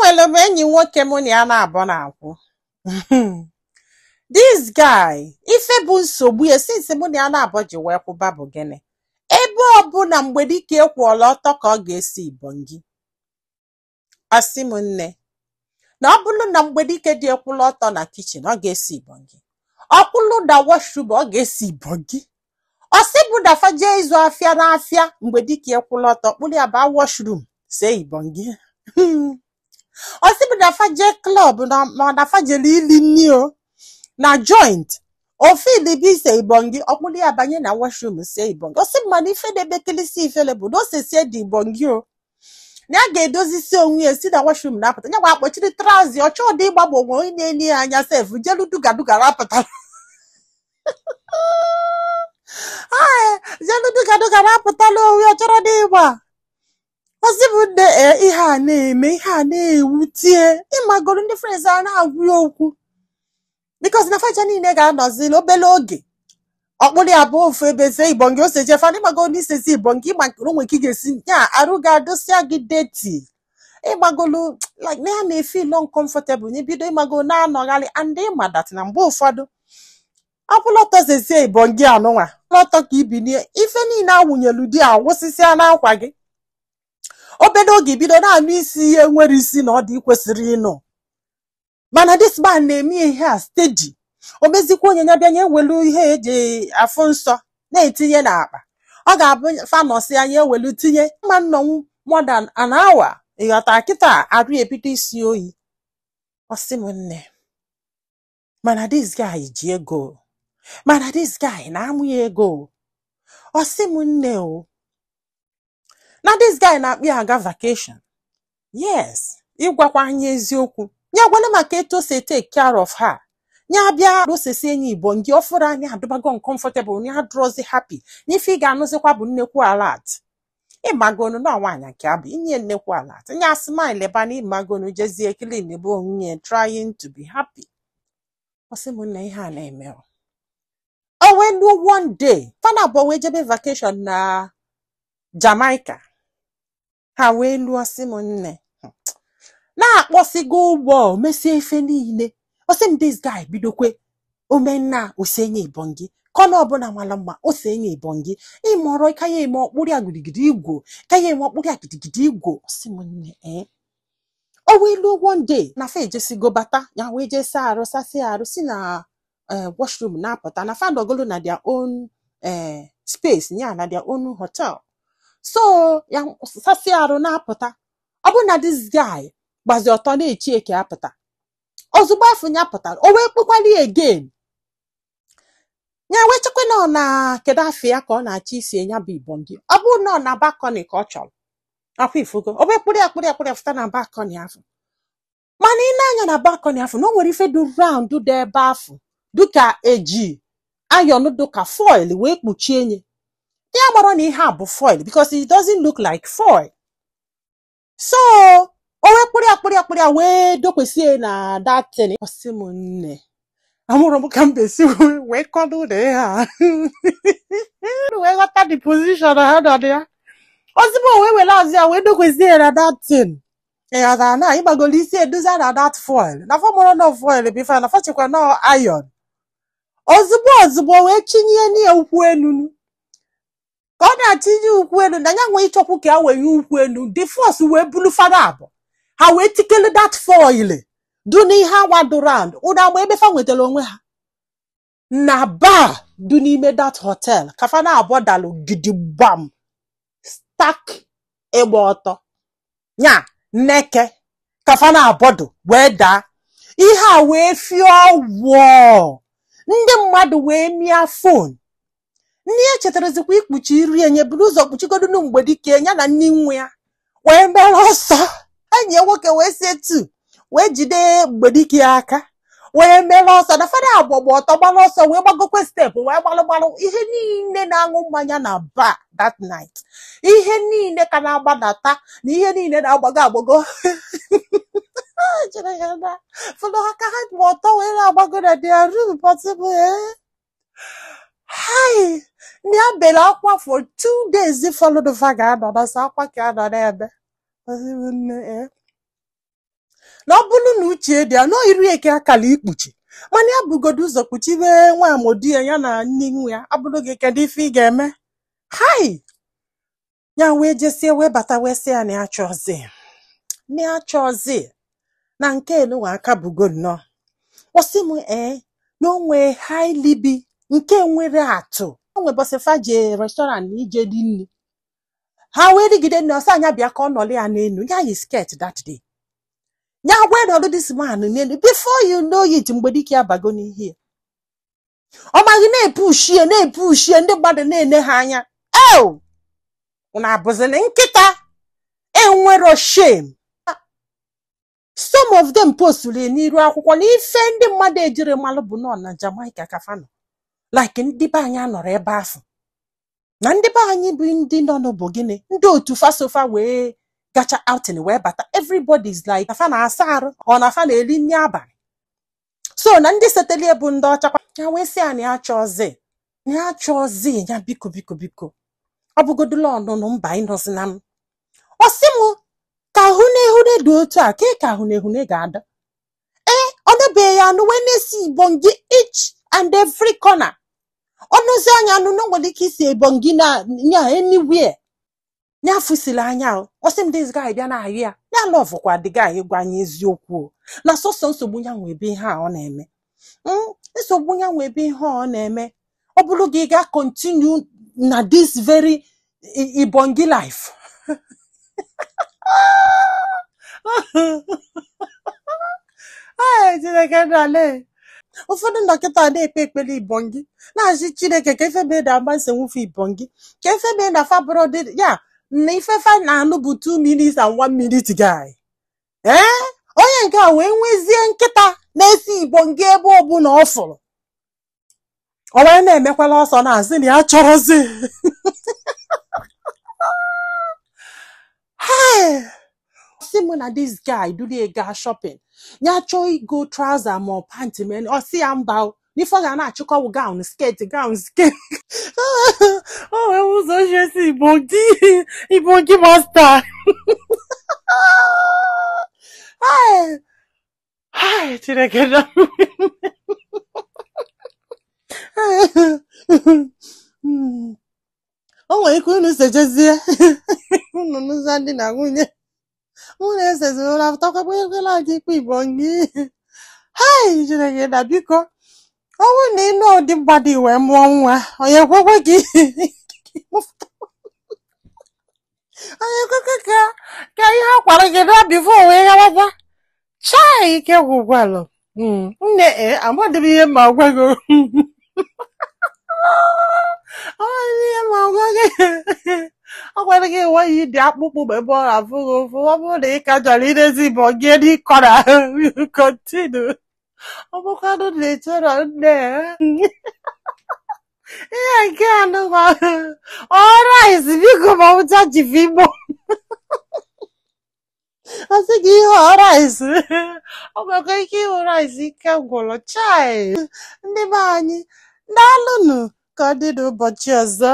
Enwere m enyi nwoke mụ na ya na-abụ na-akwụ. This guy, ife bụ nsogbu ya since mụ na ya na-abụ ji wee kwụba bụ gịnị? Ebe ọbụla mgbe dike kwụọla ọtọ ka ọ ga-esi ibongi. Asị m nne, na ọ bụrụ na mgbe dike dị ekwụla ọtọ na kitchen, ọ ga-esi ibongi. Ọ kwụlụ na washroom, ọ ga-esi ibongi. Ọ sị bụ na fa jee ịzụ afịa n'afịa mgbe dike ekwụla ọtọ, kpụrụ ya baa washroom, see ibongi. Ọ sị bụ na fa jee club na ma na fa jere ili nni o na joint ofili bụ ise ibongi, ọkpụrụ ya banye na washroom sie ibongi. Ọ sị m mana ife na-ebekilisi ifele bụ na o sesie dị ibongi o na ya ga-edozisi onwe ya si na washroom na-apụta, ya gwa akpọchiri trazi ọchọ dị ịgbagbo onwe onye na-enye ya anya sef jelu duga duga rapụtara jelu duga duga rapụtala onwe ya chọrọ dị ịgba. Ọsị bụ nne ee, ihe a na-eme, ihe a na-ewutie ịmagoro ndị friends a na-agwụ ya okwu because na facha niile ga-anọzili obere oge ọkpụrụ ya bụ ofu ebe see ibongi ose jefa ịgbago n'isesi ibongi ịgbakọrọ onwe ka ị ga-esi ya arụ ga-adụsịa gị deti ịgbagolu like na ya na-efeel uncomfortable na ibido ịgbago na-anọgharị and ịma that na mgbe ụfọdụ ọbụlọtọ zezie ibongi anụnwa lọtọ ka ibinie ife niile awụnyelu di awụsịsịa n'akwa gị obere oge ibido na-anụ isi ihe nwere isi na ọ dị kwesịrị ịnụ. Mana this man na-eme ihe a steady, o mezikwa onye ya bịa nye ewelu ihe eji afụ nsọ na-etinye n'akpa, ọ ga-abụ fanọsi anya ewelu tinye mma nnọnwụ more than an hour ịghọta kịta arụ ebido isi oyi. Ọ sị m nne, mana this guy ji ego, mana this guy na-amụ ya ego. Ọ sị m nne o na this guy na-akpị aga vacation. Yes, ịgwakwa anyị eziokwu ya gwala maka etu o si take care of her. Ya bịa osesi enyi ibongi ọfụrụ anya adụbago uncomfortable ya adụrọzi happy n'ife ị ga-anụzikwa bụ nnekwu alert. Ịmagonu na nwaanyị nke abụ inye nnekwu alert nya smile ebe na ịmagonu jezie clean bụ onwe trying to be happy. Ọ sị m nna ihe a na-eme o. O wee luo one day fana abụọ wee jebe vacation na Jamaica. Ha wee luo sị m nne na-akpọsigo ụgbọ mesie ife niile. Ọ sị m this guy bidokwe omenna osenye ibongi kọna ọbụla mara mma osenye ibongi ịmọrọ ka ya eme ọkpụrụ ya gidigidi igwo ka ya eme ọkpụrụ ya gidigidi igwo. Ọ sị m nne ee, o wee luo one day na fa ejesigo bata ya wee jee saa arụ sasịa arụ si na washroom na-apụta na fa nọgolo na their own space ya na their own hotel. So ya sasịa arụ na-apụta, ọ bụ na this guy gbazi ọtọ na-echi eke apụta. Ozugbo afọ ya pụtara o wee kpụkwara ya again, ya wee chekwa na ọ na kedu afọ ya ka ọ na-achọ isi ya bụ ibongi, ọ bụrụ na ọ na balcony ka ọ chọrọ akwa ifugo o wee kpụrụ ya kpụrụ ya kpụrụ ya fụta na balcony afọ. Mana ị na-anya na balcony afọ na o nwere ife dị round dị ebe afọ dịka eji ayọn dịka foil wee kpuchie nye ya gbara na ihe a bụ foil because it doesn't look like foil. So o wee kpụrụ ya kpụrụ ya kpụrụ ya wee dokwesie na that thing. Ọ sị m nne, amụrụ m ka m besi wee kọdụ ụlọ ihe a wee ghọta the position ha nọ na ya. Ozugbo o wee were azụ ya wee dokwesie na that thing, ịghọtara na ịgbagolo isi eduza na that foil na fọmụrụ nọ foil bụ ife na fọchikwa nọ iron. Ozugbo ozugbo wee chinye n'ihe ụkwụ elu ka ọ na-atinye ụkwụ elu na ya nwee ịchọkwu ka ya wee ụkwụ elu the force wee bulu fada abụọ ha wee tikele that foil du n'ihe awa dị round ụna agba ebe fa nwetara onwe ha na bar du n'ime that hotel ka fa na-abụọ dalụ gidigbam stak ịgba ọtọ nya nneke ka fa na-abọdụ wee daa ihe a wee fịọ wụọ ndị mmadụ wee mịa fon. Nne ya chetarazikwa ikpuchi iri enye buru ụzọ kpuchigodunu mgbe dike ya na nne nwa ya wee mere ọsọ. Enyi ya nwoke wee si etu wee jide mgbedike ya aka wee mere ọsọ na fada agbọgba ọtọ gbara ọsọ wee gbagokwe steepụ wee gbalụ gbalụ ihe niile na-aṅụ mmanya na bar that night, ihe niile ka na-agbadata na ihe niile na-agbago agbago fụlụ aka ha gba ọtọ wee na-agbago na their room possible. Hai, ndị a bere akwa for 2 days followed fa ga-anọ na sọ akwa ka a nọ n'ebe. Na ọ bụrụ na uche dị ya na iru eke akala ikpuchi, mana ya bugodo ụzọ kpuchibe nwa amodi ya, ya na nne nwa ya. Abụrụ gị, kedu ife ị ga-eme? Hai, ya wee jesie wee bata wee sị ya na ya chọzi, na ya chọzi na nke enunwa aka bugo nnọọ. Ọ sị m ee, na o nwee high libi nke nwere atụ. O nwebọsị fa je restaurant na ije dị nri, ha wee rigide nne, ọsọ anya bịa ka ọ nọrọ ya n'elu, ya yi skirt that day, ya wee nọrọ this man n'elu. Before you know it, mgbe dike ya bago n'ihe ya, ọ maghị na-epushie na-epushie, ndị mmadụ na-ene ha anya. Eo, unu abụzịrị nkịta enwero shame. Some of them posturu n'iru akwụkwọ na ife ndị mmadụ ejiri malụ bụ nọ na Jamaica ka fa nọ, like ndị be anyị anọrọ ebe ahụ, na ndị be anyị bụ ndị nọ n'obo gịnị, ndị otu fasofa wee gacha outing wee bata. Everybody is like na fa na-asa arụ, ọ na fa na-eri nri abalị. So na ndị setelie bụ ndị ọcha. Ya wee sị ya na ya chọzi, na ya chọzi ya, biko biko biko, ọ bụgodula ọnụnụ mba ịnọzi na m. Ọ sị m ka ahụ na-ehune dị otu a ka ahụ na-ehune ga-ada. Ee, ọ dọbeghị ya anụ wee na-esi ibongi each and every corner. Ọnụzi anya anụ na o nwere ike isi ebongi na nya anywhere ya fụsiri anya. O ọ sị m, this guy bịa na-ayụ ya, ya lọvụkwa the guy. Gwa anyị eziokwu o, na sọsọ nsogbu ya nwe ebe ihe a ọ na-eme. Nsogbu ya nwe ebe ihe a ọ na-eme. Ọ bụrụ gị ga continue na this very ibongi life. Ai, Chineke nna. Ụfọdụ dọkịta na-ekpe ekpere ibongi, na-asị Chineke ka ife mee na agbasa nwufe ibongi, ka ife mee na fabro dị ya na ife fa na-anụ bụ 2 minutes and 1 minute guy. Ee, onye nke a wee nwezie nkịta na-esi ibongi ebe ọbụla ọ fụrụ, ọ wee na-emekwala ọsọ na-asị na ya chọrọzi. Hey! Sị m na this guy dulie gaa shopping, ya chọọ igo trouser ma ọ panty men, ọ sị ya mba o, n'ife ọ ga na-achịkọwụ gown skirt, gown skirt. O wee ụzọ o si esi ibongi, ibongi master. Hey! Hey, Chineke na o nwere ike unu sejezie unu nụza ndị na nwunye unu esezirila pụtakwakwa ekwela gị ikpe ibongi. Hai, Chineke na, biko, ọ bụrụ na ị nụọ ụdị mmadụ wee mụọ nwa, onye ekwekwe gị, onye ekwekwe ka ihe a kwara gị na before wee gharaba. Chai, ike gwụgwalụ. Nne, ee, amadịghị ihe ma gwa gị, amaghị ihe ma gwa gị. Ọ gwara gị enweghị ịdị akpụkpụ ma ebe ọ na-afụ gị ụfụ. Ọ bụrụ na ị ka chọrọ idezi ibongi n'ịkọrọ, continue. Ọ bụkwanụ na ị chọrọ, nne, ihe nke anụkwa ọ rice, biko, ma ọ bụcha jivi igbo. Ọ sị gị ihe ọ rice, ọ nwekwa ike ịhụ rice. Ike gwụrụ. Chai, ndị be anyị, daalụnụ. Ka ọ dị n'ụbọchị ọzọ.